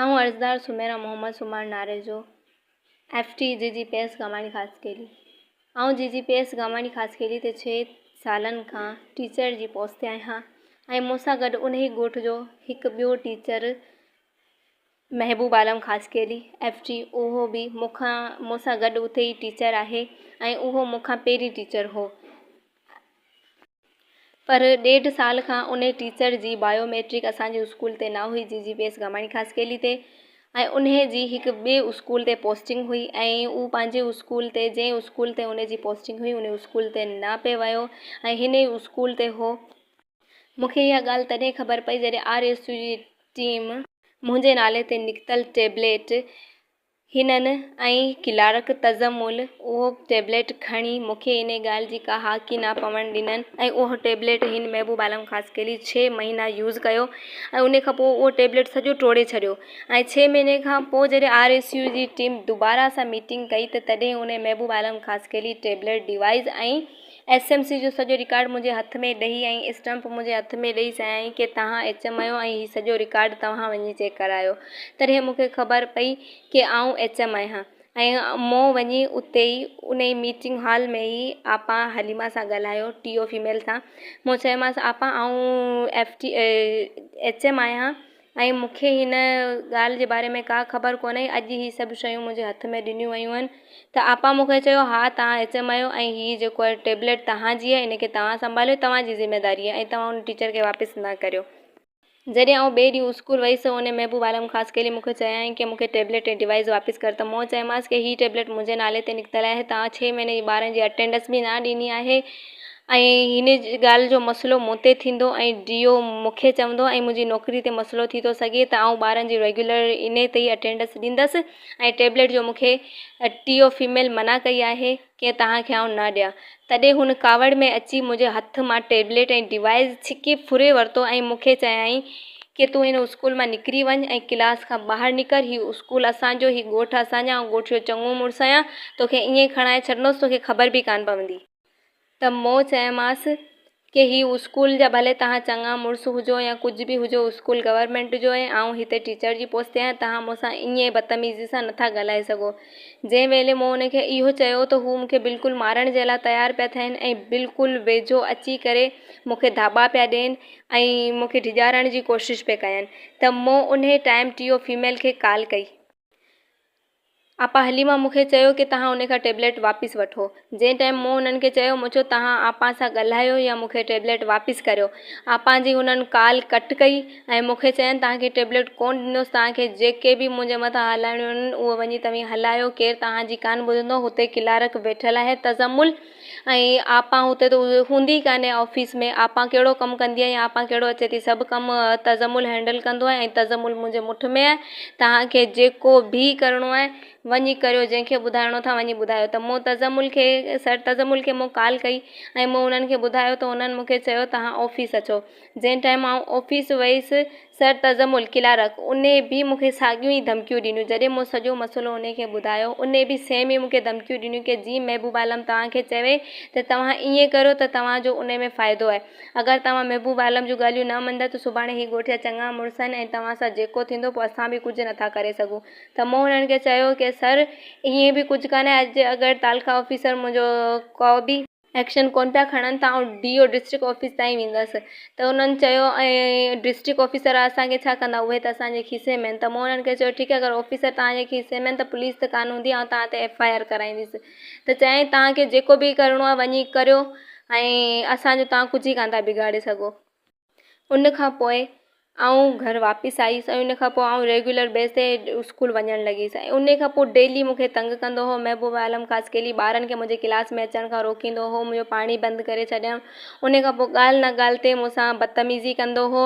آئون عرضدار Sumaira Muhammad Soomar Narejo, F T G G P S Gamani Khaskheli. آئون جي جي پي ايس گاماڻي خاصخيلي تي ڇهه سالن کان ٽيچر جي پوسٽ تي آهيان ۽ مون سان گڏ انهي ڳوٺ جو هڪ ٻيو teacher Mehboob Alam Khaskheli F T اهو به مون کان مون سان گڏ اتي ئي ٽيچر آهي ۽ اهو مون کان پهرين ٽيچر هو. پر ڏيڍ سال کان انهي ٽيچر جي بايو ميٽرڪ اسان جي اسڪول تي نه هئي جي جي پي ايس گاماڻي خاصخيلي تي ۽ انهي جي هڪ ٻئي اسڪول تي پوسٽنگ هئي ۽ هو پنهنجي اسڪول تي جنهن اسڪول تي انهي جي پوسٽنگ هئي انهي اسڪول تي نه پئي ويو ۽ هن ئي اسڪول تي هو. مون کي اها ڳالهه تڏهن خبر پئي جڏهن آر ايس يو جي ٽيم منهنجي نالي تي نڪتل ٽيبليٽ هنن ۽ ڪلارڪ تجمل اهو ٽيبليٽ کڻي مون کي انهي ڳالهه جي ڪا هاڪي نه پوڻ ڏنن ۽ اهو ٽيبليٽ هن محبوب عالم خاصخيلي ڇهه مهينا يوز ڪيو ۽ انهي کان پوء اهو ٽيبليٽ سڄو ٽوڙي ڇڏيو ۽ ڇهه مهيني کان پوء جڏهن آر ايس يو جي ٽيم دوباره سان ميٽنگ ڪئي ته تڏهن انهي Mehboob Alam Khaskheli tablet device ۽ S M C جو سڄو رڪارڊ منهنجي هٿ ۾ ڏئي ۽ اسٽمپ منهنجي هٿ ۾ ڏئي چيائين ڪي توهان ايڇ ايم آهيو ۽ هي سڄو رڪارڊ توهان وڃي چيڪ ڪرايو. تڏهن مون کي خبر پئي ڪي آئون ايڇ ايم آهيان ۽ مون وڃي اتي ئي انهي ميٽنگ هال ۾ ئي آپا حليمه سان ڳالهايو ٽي او فيميل سان مون چيومانس آپا آئون ايف ٽي ايڇ ايم آهيان ۽ مون کي هن ڳالهه جي باري ۾ ڪا خبر ڪونهي اڄ هي سڀ شيون منهنجي هٿ ۾ ڏنيون ويون آهن ته آپا مون کي چيو ها توهان ايڇ ايم آهيو ۽ هي جيڪو آهي ٽيبليٽ توهان جي آهي ان کي توهان سنڀاليو توهان جي ذميداري آهي ۽ توهان ان ٽيچر کي واپس نه ڪريو. جڏهن آئون ٻئي ڏينهن اسڪول ويس ته ان محبوب عالم خاصخيلي مون کي چيائين ڪي مون کي ٽيبليٽ ۽ ڊوائيس واپس ڪر ته مون چيومانس ڪي هي ٽيبليٽ منهنجي نالي تي نڪتل آهي توهان ڇهه مهيني جي ٻارن جي اٽينڊنس به نه ڏني آهي ۽ هن ڳالهه جو مسئلو مون تي ٿيندو ۽ ڊي او مون کي چوندو ۽ منهنجي نوڪري تي مسئلو ٿي ٿو سگهي ته آئون ٻارن جي ريگيولر انهي تي ئي اٽينڊنس ڏيندس ۽ ٽيبليٽ جو مون کي ٽي او فيميل منع ڪئي آهي ڪي توهان کي آئون نه ڏيان تڏهن هن ڪاوڙ ۾ اچي منهنجي هٿ مان ٽيبليٽ ۽ ڊوائيس ڇڪي ڦري ورتو ۽ مون کي چيائين ڪي تون هن اسڪول مان نڪري وڃ ۽ ڪلاس کان ٻاهر نڪر هي اسڪول اسان جو هي ڳوٺ اسان جا آئون ڳوٺ جو چڱو مڙس آهيان توکي ائين کڻائي ڇڏندس توکي خبر به ڪانه پوندي. ته مون چيومانس ڪي هي اسڪول جا ڀلي توهان چڱا مڙس هجو يا ڪجهه به هجو اسڪول گورنمينٽ جو ۽ آئون هتي ٽيچر جي پوسٽ تي آهيان توهان مون سان ائين بدتميزي سان نٿا ڳالهائي سگهو جنهن ويلي مون ان کي اهو چيو ته هو مون کي بلڪل مارڻ جي لاء تيار پيا ٿين ۽ بلڪل ويجهو اچي ڪري مون کي ڌاٻا پيا ڏين ۽ مون کي ڊيڄارڻ جي ڪوشش پئي ڪين ته مون انهي ٽائيم ٽي او فيميل کي ڪال ڪئي. آپا حليمه مون کي چيو ڪي توهان انهي کان ٽيبليٽ واپس وٺو. جنهن ٽائيم مون انهن کي چيو مون چيو توهان آپا سان ڳالهايو يا مون کي ٽيبليٽ واپس ڪريو. آپا جي انهن ڪال ڪٽ ڪئي ۽ مون کي چين توهان کي ٽيبليٽ ڪونه ڏيندس توهان کي جيڪي به منهنجي مٿان هلائڻيون آهن اهي وڃي توهين هلايو ڪير توهان جي ڪانه ٻڌندو هتي ڪلارڪ ويٺل آهي تجمل ۽ آپا هتي ته هوندي ئي ڪانهي آفيس ۾ آپا ڪهڙو ڪم ڪندي آهي يا آپا ڪهڙو اچي ٿي سڀ ڪم تجمل هينڊل ڪندو آهي ۽ تجمل منهنجي مٺ ۾ آهي توهان کي جيڪو به ڪرڻو آهي وڃي ڪريو جنهن کي ٻڌائڻو اٿا وڃي ٻڌايو ته مون تجمل کي سر تجمل کي مون ڪال ڪئي ۽ مون انهن کي ٻڌايو ته انهن مون کي چيو توهان آفيس اچو جنهن ٽائيم آئون آفيس ويس سر تجمل، ڪلارڪ، انهي به مون کي ساڳيون ئي ڌمڪيون ڏنيون. جڏهن مون سڄو مسئلو انهي کي ٻڌايو، انهي به سيم ئي مون کي ڌمڪيون ڏنيون ڪي جي محبوب عالم توهان کي چوي ته توهان ائين ڪريو ته توهان جو انهي ۾ فائدو آهي. اگر توهان محبوب عالم جون ڳالهيون نه مڃندا ته سڀاڻي هي ڳوٺ جا چڱا مڙس آهن ۽ توهان سان جيڪو ٿيندو پوء اسان به ڪجهه نٿا ڪري سگهون. ته مون انهن کي چيو ڪي سر ائين به ڪجهه ڪانهي اڄ اگر تعلقه آفيسر منهنجو ڪو به. ايڪشن ڪونه پيا کڻن ته آئون ڊي او ڊسٽرڪٽ آفيس تائين ويندس ته انهن چيو ۽ ڊسٽرڪٽ آفيسر اسان کي ڇا ڪندا اهي ته اسان جي کيسي ۾ آهن ته مون انهن کي چيو ٺيڪ آهي اگر آفيسر توهان جي کيسي ۾ آهن ته پوليس ته ڪانه هوندي آئون توهان تي ايف I R ڪرائينديس ته چيائين توهان کي جيڪو به ڪرڻو آهي وڃي ڪريو ۽ اسان جو توهان ڪجهه ئي ڪانه ٿا بگاڙي سگهو. ان کان پوء آئون گهر واپس آيس ۽ ان کان پوء آئون ريگيولر بيس تي اسڪول وڃڻ لڳيس ۽ ان کان پوء ڊيلي مون کي تنگ ڪندو هو محبوب عالم خاصخيلي ٻارن کي منهنجي ڪلاس ۾ اچڻ کان روڪيندو هو منهنجو پاڻي بند ڪري ڇڏيائون ان کان پوء ڳالهه نه ڳالهه تي مون سان بدتميزي ڪندو هو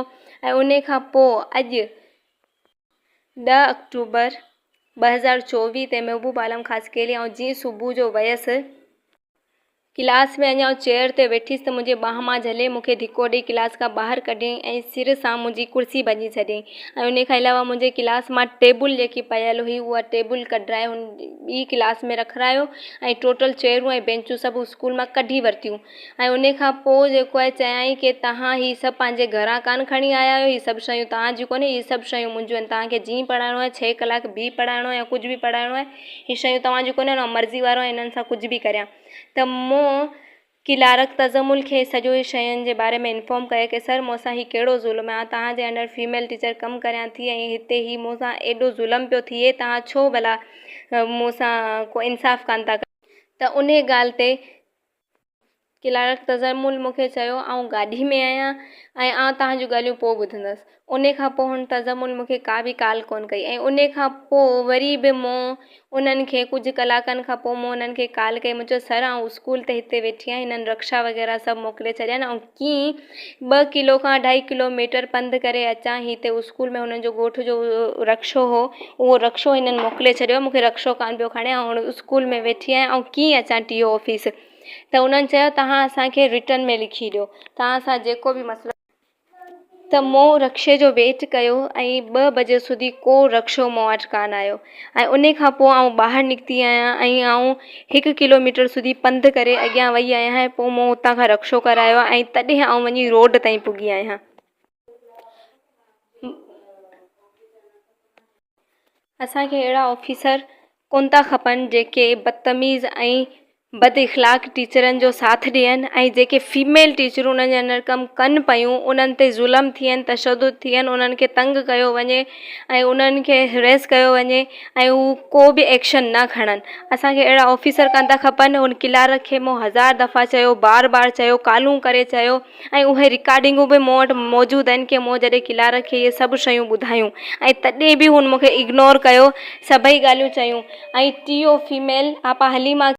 ۽ ان کان پوء اڄ 10 آڪٽوبر 2024 تي محبوب عالم خاصخيلي آئون جيئن صبح جو ويس. ڪلاس ۾ اڃا آئون چيئر تي ويٺيس ته منهنجي ٻانهن مان جهلي مون کي ڌڪو ڏئي ڪلاس کان ٻاهر ڪڍيائين ۽ سر سان منهنجي ڪرسي ڀڃي ڇڏيائين ۽ انهي کان علاوه منهنجي ڪلاس مان ٽيبل جيڪي پيل هئي اها ٽيبل ڪڍرائي هن ٻي ڪلاس ۾ رکرايو ۽ ٽوٽل چيئرون ۽ بينچون سڀ اسڪول مان ڪڍي ورتيون ۽ انهي کان پوء جيڪو آهي چيائين ڪي توهان هي سڀ پنهنجي گهران ڪانه کڻي آيا آهيو هي سڀ شيون توهان جون ڪونهي هي سڀ شيون منهنجون آهن توهان کي جيئن پڙهائڻو آهي ڇهه ڪلاڪ به پڙهائڻو آهي يا ڪجهه به پڙهائڻو آهي هي شيون توهان جون ڪونهن آئون مرضي وارو آهيان انهن سان ڪجهه به ڪريان ته مون ڪلارڪ تجمل کي سڄو شين جي باري ۾ انفارم ڪيو ڪي سر مون سان هي ڪهڙو ظلم آهي آئون توهان جي انڊر فيميل ٽيچر ڪم ڪريان ٿي ۽ هتي هي مون سان ايڏو ظلم پيو ٿئي توهان ڇو ڀلا مون سان ڪو انصاف ڪانه ٿا ڪريو ته انهي ڳالهه تي ڪلارڪ تجمل مون کي چيو آئون گاڏي ۾ آهيان ۽ آئون توهان جون ڳالهيون پوء ٻڌندس. انهي کان پوء هن تجمل مون کي ڪا به ڪال ڪونه ڪئي ۽ انهي کان پوء وري به مون انهن کي ڪجهه ڪلاڪن کان پوء مون انهن کي ڪال ڪئي مون چيو سر آئون اسڪول تي هتي ويٺي آهيان هنن رڪشا وغيره سڀ موڪلي ڇڏيا آهن آئون ڪيئن ٻه ڪلو کان اڍائي ڪلو ميٽر پنڌ ڪري اچان هتي اسڪول ۾ هنن جو ڳوٺ جو رڪشو هو اهو رڪشو هنن موڪلي ڇڏيو مون کي رڪشو ڪانه پيو کڻي آئون اسڪول ۾ ويٺي آهيان آئون ڪيئن اچان ٽي او آفيس ته انهن چيو توهان اسان کي رٽن ۾ لکي ڏيو توهان سان جيڪو به مسئلو ته مون رڪشي جو ويٽ ڪيو ۽ ٻه بجي سوڌي ڪو رڪشو مون وٽ ڪانه آيو ۽ انهي کان پوء آئون ٻاهر نڪتي آهيان ۽ آئون هڪ ڪلو ميٽر سوڌي پنڌ ڪري اڳيان وئي آهيان ۽ پوء مون اتان کان رڪشو ڪرايو ۽ تڏهن آئون وڃي روڊ تائين پڳي آهيان. اسان کي اهڙا آفيسر ڪونه ٿا کپن جيڪي بدتميز ۽ بد اخلاق ٽيچرن جو ساٿ ڏين ۽ جيڪي فيميل ٽيچرون انهن جي انڊر ڪم ڪن پيون انهن تي ظلم ٿين تشدد ٿين انهن کي تنگ ڪيو وڃي ۽ انهن کي هريس ڪيو وڃي ۽ هو ڪو به ايڪشن نه کڻن اسان کي اهڙا آفيسر ڪانه ٿا کپن ان ڪلارڪ کي مون هزار دفعا چيو بار بار چيو ڪالون ڪري چيو ۽ اهي رڪارڊنگون به مون وٽ موجود آهن ڪي مون جڏهن ڪلارڪ کي اهي سڀ شيون ٻڌايون ۽ تڏهن به هن مون کي اگنور ڪيو سڀئي ڳالهيون چيون ۽ ٽي او فيميل آپا حليما.